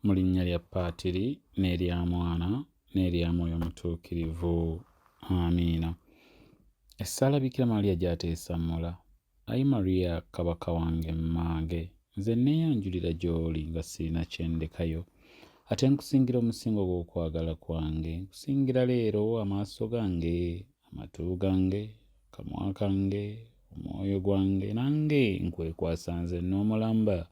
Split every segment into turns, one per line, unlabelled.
Mu linnya lya Paatiri n'erya Mwana n'erya Mwoyo Mutuukirivu. Amiina. Essaala Bikira Maria gy'ateesammula. Ayi Maria Kabaka wange mmange, nze nneeyanjulira gy'oli nga sirina kye ndekayo. Ate nkusingira omusingo gw'okwagala kwange, nkusingira leero amaaso gange, amatu gange, akamwa kange, omwoyo gwange, nange nkwekwasa nze n'omulamba.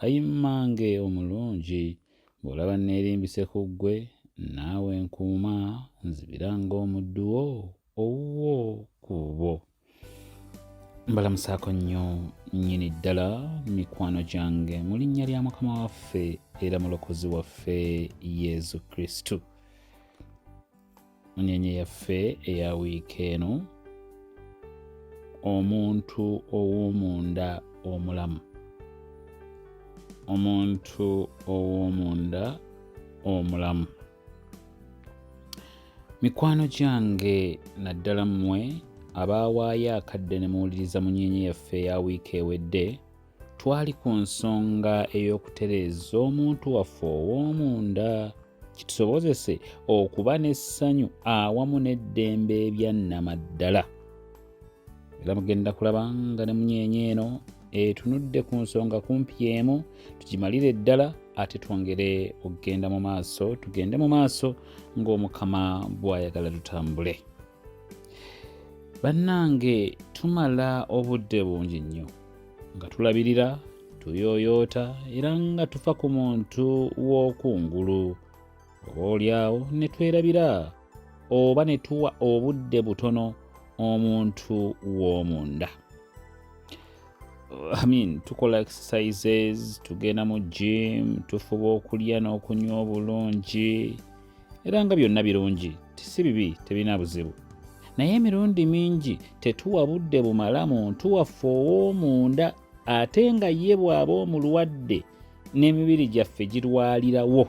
Ayi mmange omulungi, bw'olaba nneerimbise ku ggwe, naawe nkuuma, nzibira ng'omuddu wo, owuwo ku bubwo. Mbalamusaako nnyo nnyini ddala mikwano gyange mu linnya lya Mukama waffe era Mulokozi waffe Yesu Kristo. Munyenye yaffe eya wiiki eno, omuntu ow'omunda omulamu. Omuntu ow'omunda omulamu. Mikwano gyange naddala mmwe abaawaayo akadde ne muwuliriza munyenye yaffe eya wiiki ewedde, twali ku nsonga ey'okutereeza omuntu waffe ow'omunda kitusobozese okuba n'essanyu awamu n'eddembe ebya nnamaddala. Era mugenda kulaba nga ne munyenye eno etunudde ku nsonga kumpi emu, tugimalire ddala ate twongere okugenda mu maaso, tugende mu maaso ng'Omukama bw'ayagala tutambule. Bannange, tumala obudde bungi nnyo nga tulabirira, tuyooyoota era nga tufa ku muntu w'okungulu, oba oliawo ne twerabira oba ne tuwa obudde butono omuntu w'omunda. Tukola exercises, tugenda mu gym, tufuba okulya n'okunywa obulungi, era nga byonna birungi, si bibi, tebirina buzibu. Naye emirundi mingi tetuwa budde bumala muntu waffe ow'omunda, ate nga ye bw'aba omulwadde n'emibiri gyaffe girwalirawo.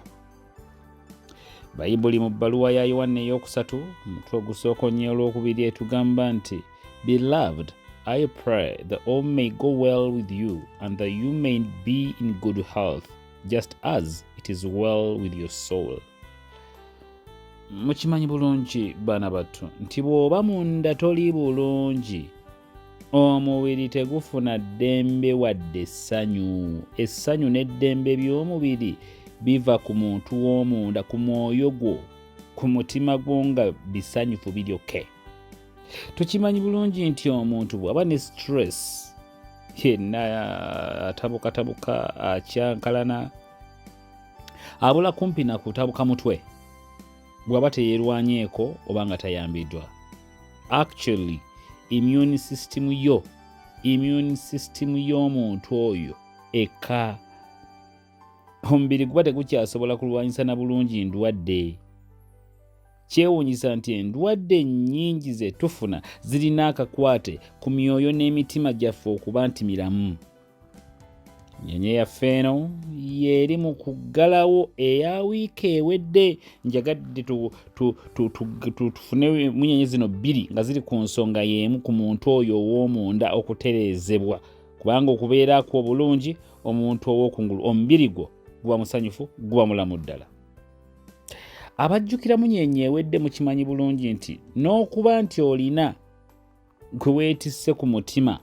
Bayibuli mu bbaluwa ya Yowanna ey'okusatu, omutwe ogusooka onnyo olwokubiri, etugamba nti, "Beloved, I pray that all may go well with you and that you may be in good health, just as it is well with your soul." Mukimanyi bulungi baana battu nti bw'oba munda toli bulungi, omubiri tegufuna ddembe wadde essanyu. Essanyu n'eddembe by'omubiri biva ku muntu w'omunda, ku mwoyo gwo, ku mutima gwo nga bisanyufu biryoke. Tukimanyi bulungi nti omuntu bw'aba ne stress yenna atabukatabuka, akyankalana, abula kumpi na kutabuka mutwe bw'aba teyeerwanyeeko oba nga tayambiddwa. Actually, immune system yo, immune system y'omuntu oyo eka, omubiri guba tegukyasobola kulwanyisa na bulungi ndwadde. Kyewuunyisa nti endwadde nnyingi ze tufuna zirina akakwate ku myoyo n'emitima gyaffe okuba nti miramu. Nyenye yaffe eno y'eri mu kuggalawo eya wiiki ewedde. Njagadde tufune munyenye zino bbiri nga ziri ku nsonga y'emu, ku muntu oyo ow'omunda okutereezebwa, kubanga okubeerako obulungi omuntu ow'okungulu, omubiri gwo guba musanyufu, guba mulamu ddala. Abajjukira munyenye ewedde, mukimanyi bulungi nti n'okuba nti olina gwe weetisse ku mutima,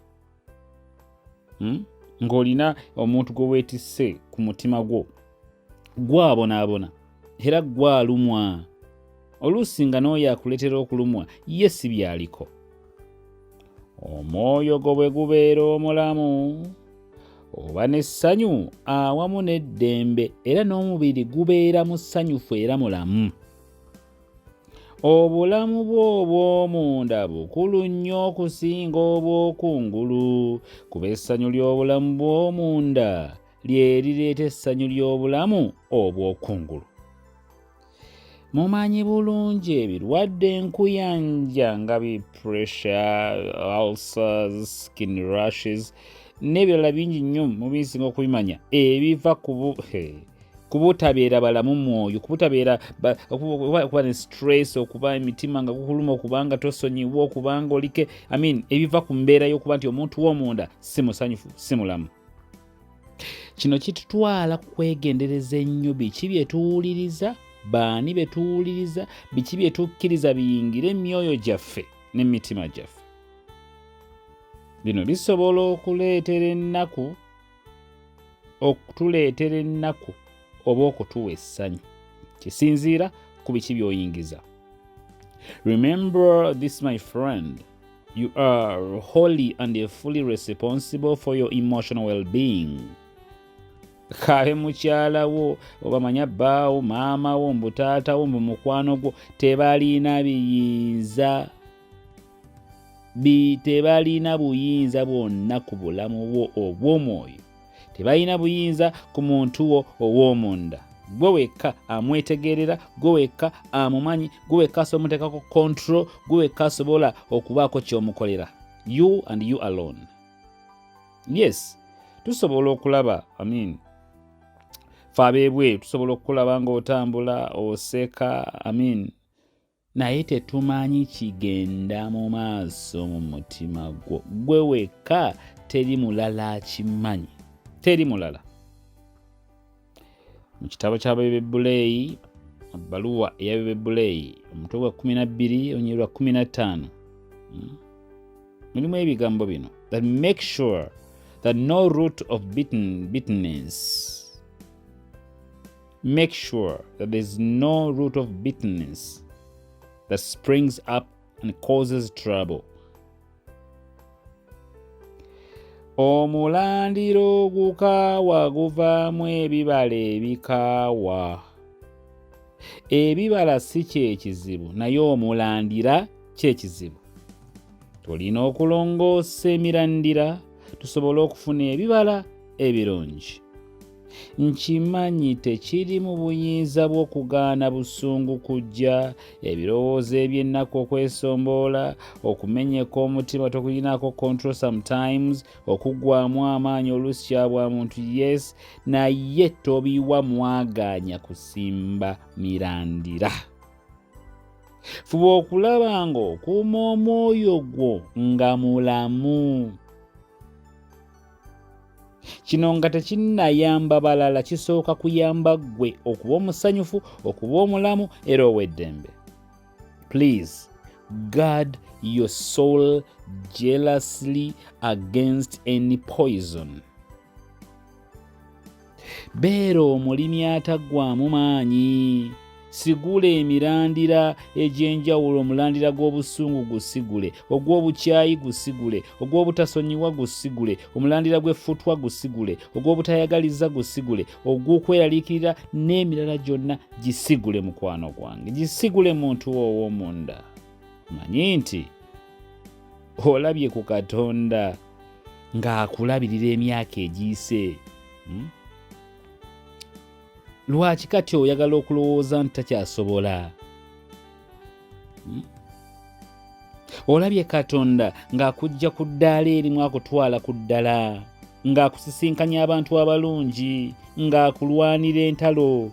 Ng'olina omuntu gwe weetisse ku mutima gwo, gwabonaabona era gwalumwa, oluusi nga n'oyo akuleetera okulumwa ye si byaliko. Omwoyo gwo bwe gubeera omulamu, oba n'essanyu awamu n'eddembe, era n'omubiri gubeera musanyufu era mulamu. Obulamu bwo obw'omunda bukulu nnyo okusinga obw'okungulu, kuba essanyu ly'obulamu bw'omunda lye lireeta essanyu ly'obulamu obw'okungulu. Mumanyi bulungi ebirwadde enkuyanja nga bi pressure, ulcers, skin rashes n'ebirala bingi nnyo, mubisinga okubimanya, ebiva ku butabeera balamu mwoyo, ku butabeera okuba ne stress, okuba emitima nga gukuluma, okubanga tosonyiwa, okubanga olike, ebiva ku mbeera y'okuba nti omuntu w'omunda si musanyufu, si mulamu. Kino kitutwala kwegendereza ennyo biki bye tuwuliriza, baani be tuwuliriza, biki bye tukkiriza biyingire emyoyo gyaffe n'emitima gyaffe. Bino bisobola okuleetera ennaku, okutuleetera ennaku oba okutuwa essanyu. Kisinziira ku biki by'oyingiza. Remember this, my friend. You are wholly and fully responsible for your emotional well-being. Kaabe mukyala wo oba manya bbaawo, maama wo, mbu taata wo, mbu mukwano gwo, tebalina biyinza tebalina buyinza bwonna ku bulamu bwo obw'omwoyo. Tebalina buyinza ku muntu wo ow'omunda. Gwe wekka amwetegerera, gwe wekka amumanyi, gwe wekka asobola omuteekako control, gwe wekka asobola okubaako ky'omukolera. You and you alone. Yes, tusobola okulaba, I mean, fe abeebweru tusobola okukulaba ng'otambula, oseka, I mean, naye tetumanyi kigenda mu maaso mu mutima gwo. Gwe wekka, teri mulala akimanyi, teri mulala. Mu kitabo ky'Abeebbuleeyi, ebbaluwa ey'Abeebbuleeyi, omutwe gwa 12 olunyiriri lwa 15, mulimu ebigambo bino that make sure that no root of bitterness, make sure that there's no root of bitterness that springs up and causes trouble. Omulandira ogukaawa guvaamu ebibala ebikaawa. Ebibala si kyekizibu, naye omulandira kyekizibu. Tulina okulongoosa emirandira tusobole okufuna ebibala ebirungi. Nkimanyi tekiri mu buyinza bw'okugaana busungu kujja, ebirowoozo eby'ennaku okwesomboola, okumenyeka omutima tokulinaako control sometimes, okuggwamu amaanyi oluusi kya bwa muntu, yes, naye tobiwa mwagaanya kusimba mirandira. Fuba okulaba ng'okuuma omwoyo gwo nga mulamu. Kino nga tekinnayamba balala, kisooka kuyamba ggwe okuba omusanyufu, okuba omulamu era ow'eddembe. Please guard your soul jealously against any poison. Beera omulimi ataggwamu maanyi. Sigula emirandira egy'enjawulo. Omulandira gw'obusungu gusigule, ogw'obukyayi gusigule, ogw'obutasonyiwa gusigule, omulandira gw'effutwa gusigule, ogw'obutayagaliza gusigule, ogw'okweraliikirira n'emirala gyonna gisigule. Mukwano gwange, gisigule muntu ow'omunda. Manyi nti olabye ku Katonda ng'akulabirira emyaka egiyise. Lwaki kati oyagala okulowooza nti takyasobola? Olabye Katonda ng'akujja ku ddaala erimu akutwala ku ddala, ng'akusisinkanya abantu abalungi, ng'akulwanira entalo.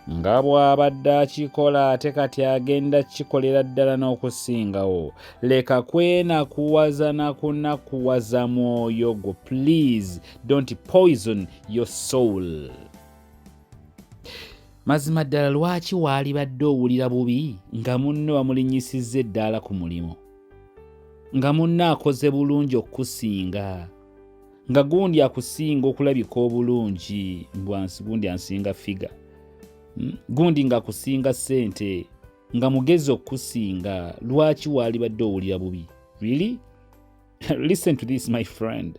Nga bw'abadde akikola, ate kati agenda kikolera ddala n'okusingawo. Leka kwenakuwaza na kunakuwaza mwoyo gwo. Please don't poison your soul. Mazima ddala, lwaki waalibadde owulira bubi nga munno bamulinnyisizza eddaala ku mulimu, nga munno akoze bulungi okukusinga, nga gundi akusinga okulabika obulungi, mbwansi gundi ansinga figure, Gundi ng'akusinga ssente, nga mugezi okukusinga? Lwaki waalibadde owulira bubi? Really, listen to this, my friend.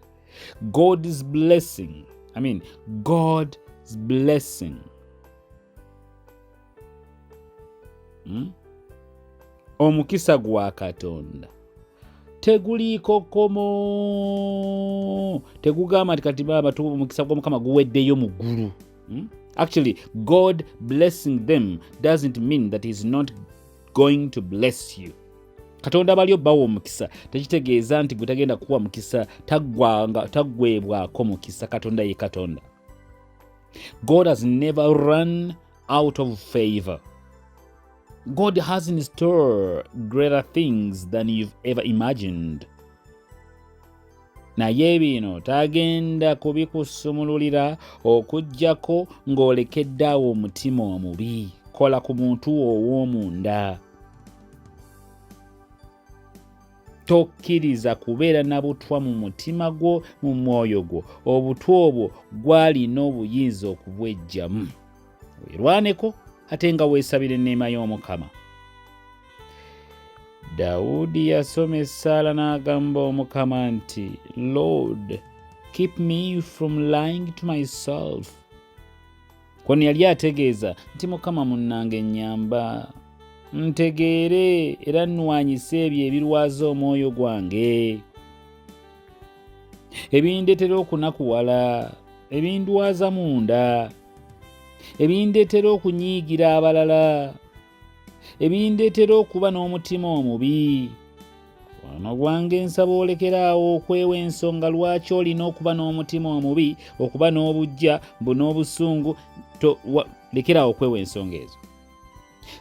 God's blessing, I mean, God's blessing, Omukisa gwa Katonda teguliiko kkomo. Tegugamba nti kati baba omukisa gw'Omukama guweddeyo mu ggulu, Actually, God blessing them doesn't mean that he's not going to bless you. Katonda bali obbawa omukisa tekitegeeza nti gwe tagenda kuwa mukisa. Taggwebwako mukisa. Katonda ye Katonda. God has never run out of favor. God has in store greater things than you've ever imagined. Naye bino tagenda kubikusumululira okuggyako ng'olekedde awo omutima omubi. Kola ku muntu ow'omunda. Tokkiriza kubeera na butwa mu mutima gwo, mu mwoyo gwo. Obutwa obwo gwalina obuyinza okubwejjamu. Werwaneko ate nga weesabira enneema y'Omukama. Dawudi yasoma essaala n'agamba Omukama nti, Lord, keep me from lying to myself. Kono yali ategeeza nti Mukama munnange nnyamba ntegeere era nnwanyise ebyo ebirwaza omwoyo gwange, ebindeetera okunakuwala, ebindwaza munda, ebindeetera okunyiigira abalala, ebindeetera okuba n'omutima omubi. Mukwano gwange, nsaba olekeraawo okwewa ensonga lwaki olina okuba n'omutima omubi, okuba n'obujja mbu n'obusungu. Lekeraawo okwewa ensonga ezo.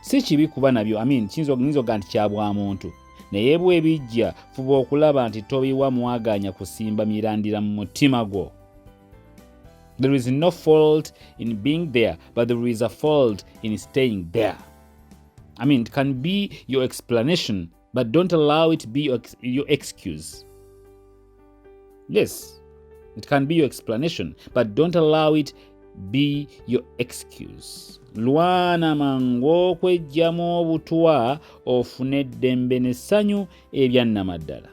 Si kibi kuba nabyo, nyinza okuga nti kya bwa muntu, naye bwe bijja fuba okulaba nti tobiwa mwaganya kusimba mirandira mu mutima gwo. There is no fault in being there, but there is a fault in staying there. It can be your explanation, but don't allow it be your excuse. Yes, it can be your explanation, but don't allow it be your excuse. Lwana mangu okwejjamu obutwa ofune eddembe n'essanyu ebyannamaddala.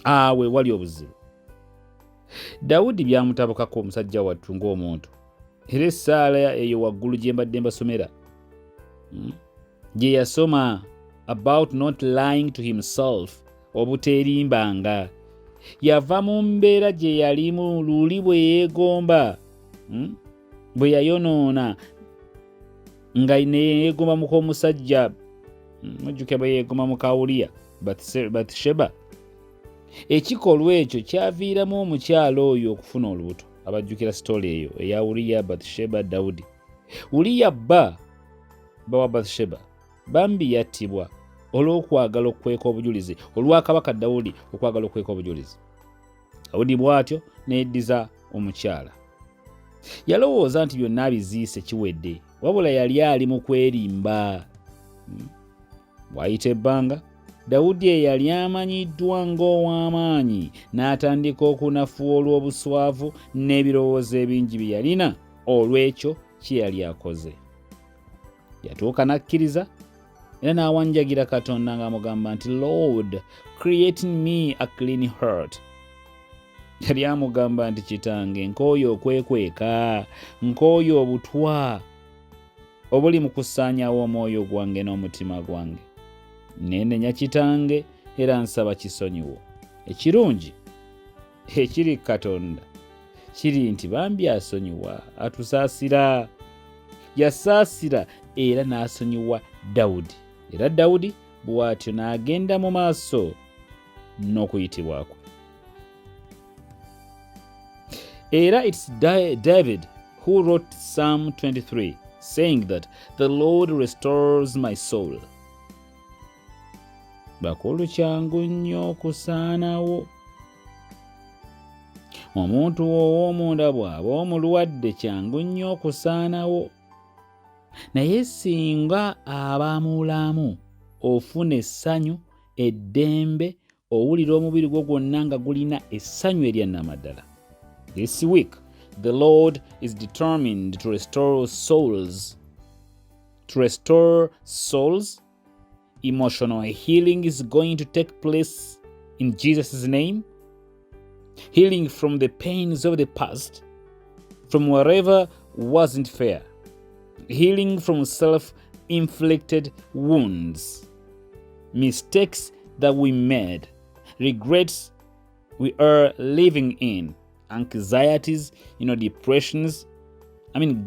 Awe wali obuzibu. Dawudi byamutabukako omusajja wattu ng'omuntu, era essaala eyo waggulu gye mbadde mbasomera, gye yasoma about not lying to himself, obuteerimbanga, yava mu mbeera gye yalimu luli bwe yeegomba, bwe yayonoona nga neyeegomba muka omusajja, mujjukira bwe yeegomba muka Uliya Bathsheba. Ekikolwa ekyo kyaviiramu omukyala oyo okufuna olubuto. Abajjukira story eyo eya Uliya, Bathsheba, Dawudi. Uliya bba wa Bathsheba bambi yattibwa olw'okwagala okukweka obujulizi, olwa kabaka Dawudi okwagala okukweka obujulizi. Dawudi bw'atyo n'eddiza omukyala. Yalowooza nti byonna abiziise kiwedde, wabula yali ali mu kwerimba. Bw'ayita ebbanga, Dawudi eyali amanyiddwa ng'ow'amaanyi n'atandika okunafuwa olw'obuswavu n'ebirowoozo ebingi bye yalina olw'ekyo kye yali akoze. Yatuuka n'akkiriza era n'awanjagira Katonda ng'amugamba nti, Lord, create in me a clean heart. Yali amugamba nti, Kitange, nkooye okwekweka, nkooye obutwa obuli mu kusaanyaawo omwoyo gwange n'omutima gwange. Neenenya Kitange era nsaba kisonyiwo. Ekirungi ekiri Katonda kiri nti bambi asonyiwa, atusaasira. Yasaasira era n'asonyiwa Dawudi, era Dawudi bw'atyo n'agenda mu maaso n'okuyitibwa kwe. Era it's David who wrote Psalm 23, saying that the Lord restores my soul. Bakulu, kyangu nnyo okusaanawo. Omuntu ow'omunda bw'aba omulwadde, kyangu nnyo okusaanawo, naye singa aba mulamu, ofuna essanyu, eddembe, owulira omubiri gwo gwonna nga gulina essanyu eryannamaddala. This week the Lord is determined to restore souls, to restore souls. Emotional healing is going to take place in Jesus' name. Healing from the pains of the past, from wherever wasn't fair, healing from self-inflicted wounds, mistakes that we made, regrets we are living in, anxieties, depressions. I mean,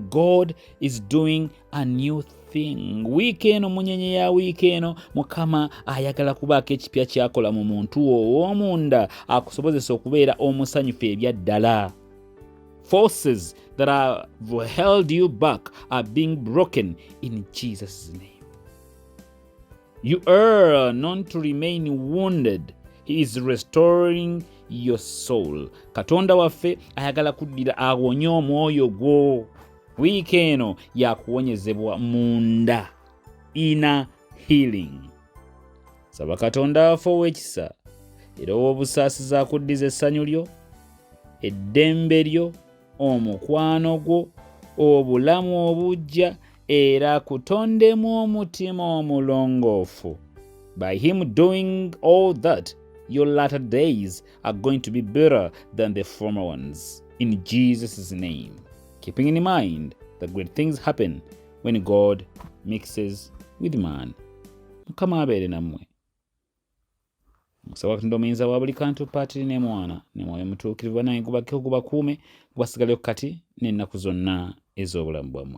God is doing a new thing. Wiiki eno, munyenye ya wiiki eno, Mukama ayagala kubaako ekipya kyakola mu muntu ow'omunda akusobozesa okubeera omusanyufu ebyaddala. Forces that have held you back are being broken in Jesus' name. You are not to remain wounded. He is restoring your soul. Katonda waffe ayagala kuddira awonye omwoyo gwo. Wiiki eno yakuwonyezebwa munda, inner healing. Saba Katonda waffe ow'ekisa era ow'obusaasizi akuddiza essanyu lyo, eddembe lyo, omukwano gwo, obulamu obujja, era akutondemu omutima omulongoofu. By him doing all that, your latter days are going to be better than the former ones, in Jesus' name. Keeping in mind that great things happen when God mixes with man. Mukama abeere nammwe. Musaba Katonda omuyinza wa buli kantu, Patiri ne Mwana ne Mwoyo Mutuukirivu, naye gubakkeko, gubakuume, gubasigaleyo kati n'ennaku zonna ez'obulamu bwammwe.